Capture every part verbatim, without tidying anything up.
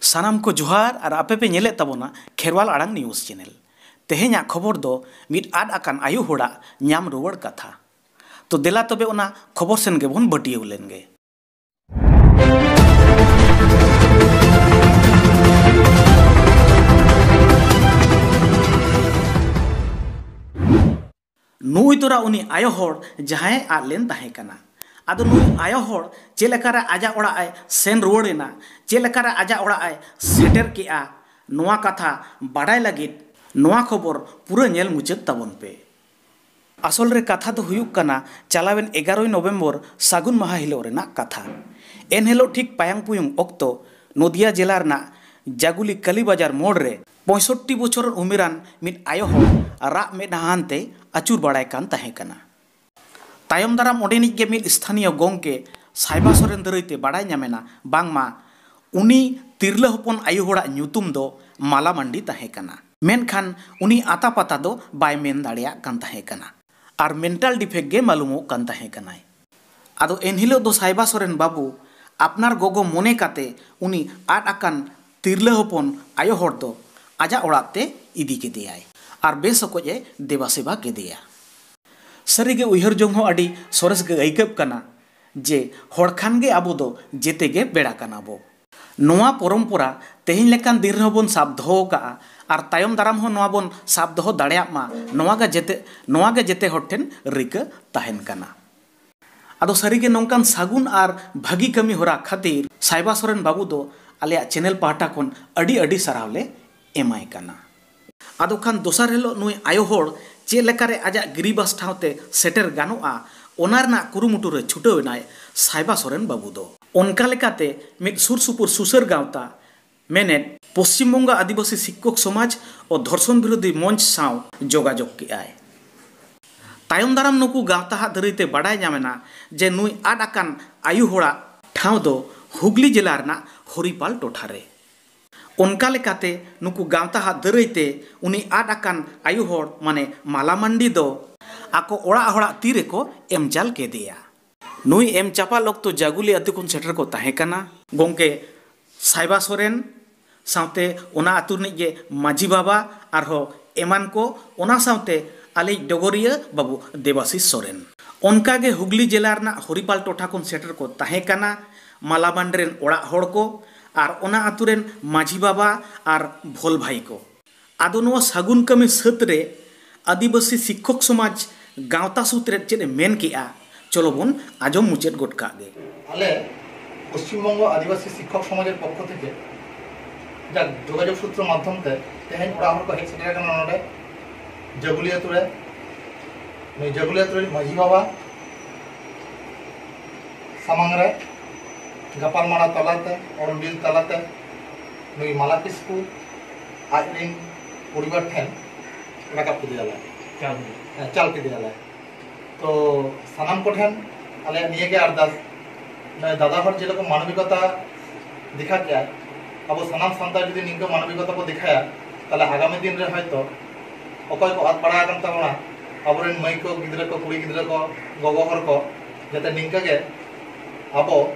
ᱥᱟᱱᱟᱢ ᱠᱚ ᱡᱚᱦᱟᱨ ᱟᱨ ᱟᱯᱮ ᱯᱮ ᱧᱮᱞᱮᱫ ᱛᱟᱵᱚᱱᱟ ᱠᱷᱮᱨᱣᱟᱞ ᱟᱲᱟᱝ news channel᱾ ᱛᱮᱦᱮᱧᱟᱜ ᱠᱷᱚᱵᱚᱨ ᱫᱚ ᱢᱤᱫ ᱟᱫ ᱟᱠᱟᱱ ᱟᱭᱳ ᱦᱚᱲᱟᱜ ᱧᱟᱢ ᱨᱩᱣᱟᱹᱲ ᱠᱟᱛᱷᱟ᱾ ᱛᱚ ᱫᱮᱞᱟ ᱛᱚᱵᱮ ᱚᱱᱟ ᱠᱷᱚᱵᱚᱨ ᱥᱮᱱ ᱜᱮᱵᱚᱱ ᱵᱟᱹᱴᱤᱭᱟᱹᱣ ᱞᱮᱱ ᱜᱮ᱾ ᱱᱩᱭ ᱛᱚᱨᱟ ᱩᱱᱤ ᱟᱭᱳ ᱦᱚᱲ ᱡᱟᱦᱟᱸᱭ ᱟᱫ ᱞᱮᱱ ᱛᱟᱦᱮᱸ ᱠᱟᱱᱟ᱾ ᱟᱫᱚ ᱱᱩᱭ ᱟᱭᱳ ᱦᱚᱲ ᱪᱮᱫ ᱞᱮᱠᱟᱨᱮ ᱟᱡᱟᱜ ᱚᱲᱟᱜ ᱮ ᱥᱮᱱ ᱨᱩᱣᱟᱹᱲ ᱮᱱᱟ, ᱪᱮᱫ ᱞᱮᱠᱟᱨᱮ ᱟᱡᱟᱜ ᱚᱲᱟᱜ ᱮ ᱥᱮᱴᱮᱨ ᱠᱮᱜᱼᱟ, ᱱᱚᱣᱟ ᱠᱟᱛᱷᱟ ᱵᱟᱰᱟᱭ ᱞᱟᱹᱜᱤᱫ ᱱᱚᱣᱟ ᱠᱷᱚᱵᱚᱨ ᱯᱩᱨᱟᱹ ᱧᱮᱞ ᱢᱩᱪᱟᱹᱫ ᱛᱟᱵᱚᱱ ᱯᱮ᱾ ᱟᱥᱚᱞ ᱨᱮ ᱠᱟᱛᱷᱟ ᱫᱚ ᱦᱩᱭᱩᱜ ᱠᱟᱱᱟ, ᱪᱟᱞᱟᱣᱮᱱ ᱮᱜᱟᱨᱚᱭ ᱱᱚᱵᱷᱮᱢᱵᱚᱨ ᱥᱟᱹᱜᱩᱱ ᱢᱟᱦᱟ ᱦᱤᱞᱳᱜ ᱨᱮᱱᱟᱜ ᱠᱟᱛᱷᱟ᱾ ᱮᱱ ᱦᱤᱞᱳᱜ ᱴᱷᱤᱠ ᱯᱟᱭᱟᱝ ᱯᱩᱭᱩᱝ ᱚᱠᱛᱚ ᱱᱚᱫᱤᱭᱟ ᱡᱮᱞᱟ ᱨᱮᱱᱟᱜ ᱡᱟᱜᱩᱞᱤ ᱠᱟᱞᱤᱵᱟᱡᱟᱨ ᱢᱳᱲ ᱨᱮ ᱯᱚᱸᱭᱥᱚᱴᱴᱤ ᱵᱚᱪᱷᱚᱨ ᱩᱢᱮᱨᱟᱱ ᱢᱤᱫ ᱟᱭᱳ ᱦᱚᱲ ᱨᱟᱜ ᱢᱮᱫᱦᱟ ᱦᱟᱱᱛᱮ ᱟᱹᱪᱩᱨ ᱵᱟᱲᱟᱭ ᱠᱟᱱ ᱛᱟᱦᱮᱸ ᱠᱟᱱᱟ᱾ ᱛᱟᱭᱚᱢ ᱫᱟᱨᱟᱢ ᱚᱸᱰᱮᱱᱤᱡ ᱜᱮ ᱢᱤᱫ ᱥᱛᱷᱟᱱᱤᱭᱚ ᱜᱚᱢᱠᱮ ᱥᱟᱭᱵᱟ ᱥᱚᱨᱮᱱ ᱫᱟᱹᱨᱟᱹᱭ ᱛᱮ ᱵᱟᱲᱟᱭ ᱧᱟᱢᱮᱱᱟ, ᱵᱟᱝᱢᱟ ᱩᱱᱤ ᱛᱤᱨᱞᱟᱹ ᱦᱚᱯᱚᱱ ᱟᱭᱳ ᱦᱚᱲᱟᱜ ᱧᱩᱛᱩᱢ ᱫᱚ ᱢᱟᱞᱟ ᱢᱟᱱᱰᱤ ᱛᱟᱦᱮᱸ ᱠᱟᱱᱟ᱾ ᱢᱮᱱᱠᱷᱟᱱ ᱩᱱᱤ ᱟᱛᱟ ᱯᱟᱛᱟ ᱫᱚ ᱵᱟᱭ ᱢᱮᱱ ᱫᱟᱲᱮᱭᱟᱜ ᱠᱟᱱ ᱛᱟᱦᱮᱸ ᱠᱟᱱᱟ ᱟᱨ mental defect ᱜᱮ ᱢᱟᱞᱩᱢᱚᱜ ᱠᱟᱱ ᱛᱟᱦᱮᱸ ᱠᱟᱱᱟᱭ᱾ ᱟᱫᱚ ᱮᱱᱦᱤᱞᱳᱜ ᱫᱚ ᱥᱟᱭᱵᱟ ᱥᱚᱨᱮᱱ ᱵᱟᱹᱵᱩ ᱟᱯᱱᱟᱨ ᱜᱚᱜᱚ ᱢᱚᱱᱮ ᱠᱟᱛᱮ ᱩᱱᱤ ᱟᱫ ᱟᱠᱟᱱ ᱛᱤᱨᱞᱟᱹ ᱦᱚᱯᱚᱱ ᱟᱭᱳ ᱦᱚᱲ ᱫᱚ ᱟᱡᱟᱜ ᱚᱲᱟᱜ ᱛᱮ ᱤᱫᱤ ᱠᱮᱫᱮᱭᱟᱭ ᱟᱨ ᱵᱮᱥ ᱚᱠᱚᱡ ᱮ ᱫᱮᱵᱟ ᱥᱮᱵᱟ ᱠᱮᱫᱮᱭᱟ᱾ ᱥᱟᱹᱨᱤᱜᱮ ᱩᱭᱦᱟᱹᱨ ᱡᱚᱝ ᱦᱚᱸ ᱟᱹᱰᱤ ᱥᱚᱨᱮᱥ ᱜᱮ ᱟᱹᱭᱠᱟᱹᱜ ᱠᱟᱱᱟ ᱡᱮ ᱦᱚᱲ ᱠᱷᱟᱱ ᱜᱮ ᱟᱵᱚ ᱫᱚ ᱡᱮᱛᱮ ᱜᱮ ᱵᱮᱲᱟ ᱠᱟᱱᱟ ᱵᱚ᱾ ᱱᱚᱣᱟ ᱯᱚᱨᱚᱢᱯᱚᱨᱟ ᱛᱮᱦᱮᱧ ᱞᱮᱠᱟᱱ ᱫᱤᱱ ᱨᱮᱦᱚᱸ ᱵᱚᱱ ᱥᱟᱵ ᱫᱚᱦᱚ ᱠᱟᱜᱼᱟ ᱟᱨ ᱛᱟᱭᱚᱢ ᱫᱟᱨᱟᱢ ᱦᱚᱸ ᱱᱚᱣᱟ ᱵᱚᱱ ᱥᱟᱵ ᱫᱚᱦᱚ ᱫᱟᱲᱮᱭᱟᱜ ᱢᱟ, ᱱᱚᱣᱟ ᱜᱮ ᱡᱮᱛᱮ, ᱱᱚᱣᱟ ᱜᱮ ᱡᱮᱛᱮ ᱦᱚᱲ ᱴᱷᱮᱱ ᱨᱤᱠᱟᱹ ᱛᱟᱦᱮᱱ ᱠᱟᱱᱟ᱾ ᱟᱫᱚ ᱥᱟᱹᱨᱤᱜᱮ ᱱᱚᱝᱠᱟᱱ ᱥᱟᱹᱜᱩᱱ ᱟᱨ ᱵᱷᱟᱹᱜᱤ ᱠᱟᱹᱢᱤ ᱦᱚᱨᱟ ᱠᱷᱟᱹᱛᱤᱨ ᱥᱟᱭᱵᱟ ᱥᱚᱨᱮᱱ ᱵᱟᱹᱵᱩ ᱫᱚ ᱟᱞᱮᱭᱟᱜ channel ᱯᱟᱦᱴᱟ ᱠᱷᱚᱱ ᱟᱹᱰᱤ ᱟᱹᱰᱤ ᱥᱟᱨᱦᱟᱣ ᱞᱮ ᱮᱢᱟᱭ ᱠᱟᱱᱟ᱾ ᱟᱫᱚ ᱠᱷᱟᱱ ᱫᱚᱥᱟᱨ ᱦᱤᱞᱳᱜ ᱱᱩᱭ ᱟᱭᱳ ᱦᱚᱲ ᱪᱮᱫ ᱞᱮᱠᱟᱨᱮ ᱟᱡᱟᱜ ᱜᱤᱨᱤᱵᱟᱥ ᱴᱷᱟᱶ ᱛᱮ ᱥᱮᱴᱮᱨ ᱜᱟᱱᱚᱜᱼᱟ, ᱚᱱᱟ ᱨᱮᱱᱟᱜ ᱠᱩᱨᱩᱢᱩᱴᱩ ᱨᱮ ᱪᱷᱩᱴᱟᱹᱣ ᱮᱱᱟᱭ ᱥᱟᱭᱵᱟ ᱥᱚᱨᱮᱱ ᱵᱟᱹᱵᱩ ᱫᱚ᱾ ᱚᱱᱠᱟ ᱞᱮᱠᱟᱛᱮ ᱢᱤᱫ ᱥᱩᱨ ᱥᱩᱯᱩᱨ ᱥᱩᱥᱟᱹᱨ ᱜᱟᱶᱛᱟ ᱢᱮᱱᱮᱫ ᱯᱚᱥᱪᱤᱢ ᱵᱚᱝᱜᱚ ᱟᱹᱫᱤᱵᱟᱹᱥᱤ ᱥᱤᱠᱠᱷᱚᱠ ᱥᱚᱢᱟᱡᱽ ᱚ ᱫᱷᱚᱨᱥᱚᱱ ᱵᱤᱨᱳᱫᱷᱤ ᱢᱚᱧᱪ ᱥᱟᱶ ᱡᱳᱜᱟᱡᱳᱜᱽ ᱠᱮᱜᱼᱟᱭ᱾ ᱛᱟᱭᱚᱢ ᱫᱟᱨᱟᱢ ᱱᱩᱠᱩ ᱜᱟᱶᱛᱟ ᱦᱟᱜ ᱫᱟᱹᱨᱟᱹᱭ ᱛᱮ ᱵᱟᱰᱟᱭ ᱧᱟᱢ ᱮᱱᱟ ᱡᱮ ᱱᱩᱭ ᱟᱫ ᱟᱠᱟᱱ ᱟᱭᱳ ᱦᱚᱲᱟᱜ ᱴᱷᱟᱶ ᱫᱚ ᱦᱩᱜᱽᱞᱤ ᱡᱮᱞᱟ ᱨᱮᱱᱟᱜ ᱦᱚᱨᱤᱯᱟᱞ ᱴᱚᱴᱷᱟ ᱨᱮ᱾ ᱚᱱᱠᱟ ᱞᱮᱠᱟᱛᱮ ᱱᱩᱠᱩ ᱜᱟᱶᱛᱟ ᱦᱟᱜ ᱫᱟᱹᱨᱟᱹᱭ ᱛᱮ ᱩᱱᱤ ᱟᱫ ᱟᱠᱟᱱ ᱟᱭᱳ ᱦᱚᱲ ᱢᱟᱱᱮ ᱢᱟᱞᱟ ᱢᱟᱱᱰᱤ ᱫᱚ ᱟᱠᱚ ᱚᱲᱟᱜ ᱦᱚᱲᱟᱜ ᱛᱤ ᱨᱮᱠᱚ ᱮᱢ ᱪᱟᱞ ᱠᱮᱫᱮᱭᱟ᱾ ᱱᱩᱭ ᱮᱢ ᱪᱟᱯᱟᱞ ᱚᱠᱛᱚ ᱡᱟᱜᱩᱞᱤ ᱟᱹᱛᱩ ᱠᱷᱚᱱ ᱥᱮᱴᱮᱨ ᱠᱚ ᱛᱟᱦᱮᱸ ᱠᱟᱱᱟ ᱜᱚᱢᱠᱮ ᱥᱟᱭᱵᱟ ᱥᱚᱨᱮᱱ, ᱥᱟᱶᱛᱮ ᱚᱱᱟ ᱟᱹᱛᱩ ᱨᱤᱱᱤᱡ ᱜᱮ ᱢᱟᱹᱡᱷᱤ ᱵᱟᱵᱟ, ᱟᱨᱦᱚᱸ ᱮᱢᱟᱱ ᱠᱚ, ᱚᱱᱟ ᱥᱟᱶᱛᱮ ᱟᱞᱮᱭᱤᱡ ᱰᱚᱜᱚᱨᱤᱭᱟᱹ ᱵᱟᱹᱵᱩ ᱫᱮᱵᱟᱥᱤᱥ ᱥᱚᱨᱮᱱ᱾ ᱚᱱᱠᱟᱜᱮ ᱦᱩᱜᱽᱞᱤ ᱡᱮᱞᱟ ᱨᱮᱱᱟᱜ ᱦᱚᱨᱤᱯᱟᱞ ᱴᱚᱴᱷᱟ ᱠᱷᱚᱱ ᱥᱮᱴᱮᱨ ᱠᱚ ᱛᱟᱦᱮᱸ ᱠᱟᱱᱟ ᱢᱟᱞᱟᱵᱟᱱᱰ ᱨᱮᱱ ᱚᱲᱟᱜ ᱦᱚᱲ ᱠᱚ ᱟᱨ ᱚᱱᱟ ᱟᱹᱛᱩ ᱨᱮᱱ ᱢᱟᱹᱡᱷᱤ ᱵᱟᱵᱟ ᱟᱨ ᱵᱷᱳᱞ ᱵᱷᱟᱭ ᱠᱚ᱾ ᱟᱫᱚ ᱱᱚᱣᱟ ᱥᱟᱹᱜᱩᱱ ᱠᱟᱹᱢᱤ ᱥᱟᱹᱛ ᱨᱮ ᱟᱹᱫᱤᱵᱟᱹᱥᱤ ᱥᱤᱠᱠᱷᱚᱠ ᱥᱚᱢᱟᱡᱽ ᱜᱟᱶᱛᱟ ᱥᱩᱛᱨᱮᱫ ᱪᱮᱫ ᱮ ᱢᱮᱱ ᱠᱮᱜᱼᱟ, ᱪᱚᱞᱚ ᱵᱚᱱ ᱟᱸᱡᱚᱢ ᱢᱩᱪᱟᱹᱫ ᱜᱚᱫ ᱠᱟᱜ ᱜᱮ᱾ ᱟᱞᱮ ᱯᱚᱥᱪᱤᱢ ᱵᱚᱝᱜᱚ ᱟᱹᱫᱤᱵᱟᱹᱥᱤ ᱥᱤᱠᱠᱷᱚᱠ ᱥᱚᱢᱟᱡᱽ ᱮᱨ ᱯᱚᱠᱠᱷᱚ ᱛᱷᱮᱠᱮ ᱡᱟ ᱡᱳᱜᱟᱡᱳᱜᱽ ᱥᱩᱛᱨᱚ ᱢᱟᱫᱽᱫᱷᱚᱢ ᱛᱮ ᱛᱮᱦᱮᱧ ᱚᱲᱟᱜ ᱦᱚᱲ ᱠᱚ ᱦᱮᱡ ᱥᱮᱴᱮᱨ ᱟᱠᱟᱱᱟ ᱱᱚᱰᱮ ᱡᱟᱹᱜᱩᱞᱤ ᱟᱹᱛᱩ ᱨᱮ᱾ ᱱᱩᱭ ᱡᱟᱹᱜᱩᱞᱤ ᱟᱹᱛᱩ ᱨᱮᱱ ᱢᱟᱹᱡᱷᱤ ᱵᱟᱵᱟ ᱥᱟᱢᱟᱝ ᱨᱮ ᱜᱟᱯᱟᱞᱢᱟᱨᱟᱣ ᱛᱟᱞᱟᱛᱮ, ᱚᱞ ᱵᱤᱞ ᱛᱟᱞᱟᱛᱮ ᱱᱩᱭ ᱢᱟᱞᱟ ᱠᱤᱥᱠᱩ ᱟᱡ ᱨᱮᱱ ᱯᱚᱨᱤᱵᱟᱨ ᱴᱷᱮᱱ ᱨᱟᱠᱟᱵ ᱠᱮᱫᱮᱭᱟᱞᱮ᱾ ᱪᱟᱞ ᱠᱮᱫᱮᱭᱟ᱾ ᱦᱮᱸ, ᱪᱟᱞ ᱠᱮᱫᱮᱭᱟᱞᱮ᱾ ᱛᱚ ᱥᱟᱱᱟᱢ ᱠᱚᱴᱷᱮᱱ ᱟᱞᱮᱭᱟᱜ ᱱᱤᱭᱟᱹ ᱜᱮ ᱟᱨᱫᱟᱥ, ᱱᱩᱭ ᱫᱟᱫᱟ ᱦᱚᱲ ᱡᱮᱨᱚᱠᱚᱢ ᱢᱟᱱᱚᱵᱤᱠᱚᱛᱟ ᱫᱮᱠᱷᱟ ᱠᱮᱜᱼᱟᱭ, ᱟᱵᱚ ᱥᱟᱱᱟᱢ ᱥᱟᱱᱛᱟᱲ ᱡᱩᱫᱤ ᱱᱤᱝᱠᱟᱹ ᱢᱟᱱᱚᱵᱤᱠᱚᱛᱟ ᱵᱚ ᱫᱮᱠᱷᱟᱭᱟ, ᱛᱟᱦᱞᱮ ᱟᱜᱟᱢᱤ ᱫᱤᱱ ᱨᱮ ᱦᱚᱭᱛᱚ ᱚᱠᱚᱭ ᱠᱚ ᱟᱫ ᱵᱟᱲᱟ ᱟᱠᱟᱱ ᱛᱟᱵᱚᱱᱟ, ᱟᱵᱚᱨᱮᱱ ᱢᱟᱹᱭ ᱠᱚ, ᱜᱤᱫᱽᱨᱟᱹ ᱠᱚ, ᱠᱩᱲᱤ ᱜᱤᱫᱽᱨᱟᱹ ᱠᱚ, ᱜᱚᱜᱚ ᱦᱚᱲ ᱠᱚ, ᱡᱟᱛᱮ ᱱᱤᱝᱠᱟᱹ ᱜᱮ ᱟᱵᱚ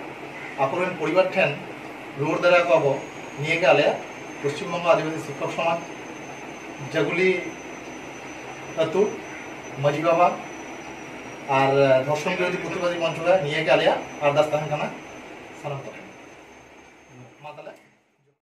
ᱟᱠᱚᱨᱮᱱ ᱯᱚᱨᱤᱵᱟᱨ ᱴᱷᱮᱱ ᱨᱩᱣᱟᱹᱲ ᱫᱟᱲᱮ ᱟᱠᱚᱣᱟ ᱵᱚ, ᱱᱤᱭᱟᱹ ᱜᱮ ᱟᱞᱮᱭᱟᱜ ᱯᱚᱥᱪᱤᱢ ᱵᱚᱝᱜᱚ ᱟᱹᱫᱤᱵᱟᱹᱥᱤ ᱥᱤᱠᱠᱷᱚᱠ ᱥᱚᱢᱟᱡᱽ ᱡᱟᱹᱜᱩᱞᱤ ᱟᱹᱛᱩ ᱢᱟᱹᱡᱷᱤ ᱵᱟᱵᱟ ᱟᱨ ᱫᱷᱚᱨᱥᱚᱱ ᱵᱤᱨᱳᱫᱷᱤ ᱯᱨᱚᱛᱤᱵᱟᱫᱤ ᱢᱚᱧᱪᱚ ᱨᱮ ᱱᱤᱭᱟᱹ ᱜᱮ ᱟᱞᱮᱭᱟᱜ ᱟᱨᱫᱟᱥ ᱛᱟᱦᱮᱱ ᱠᱟᱱᱟ ᱥᱟᱱᱟᱢ ᱠᱚᱴᱷᱮᱱ᱾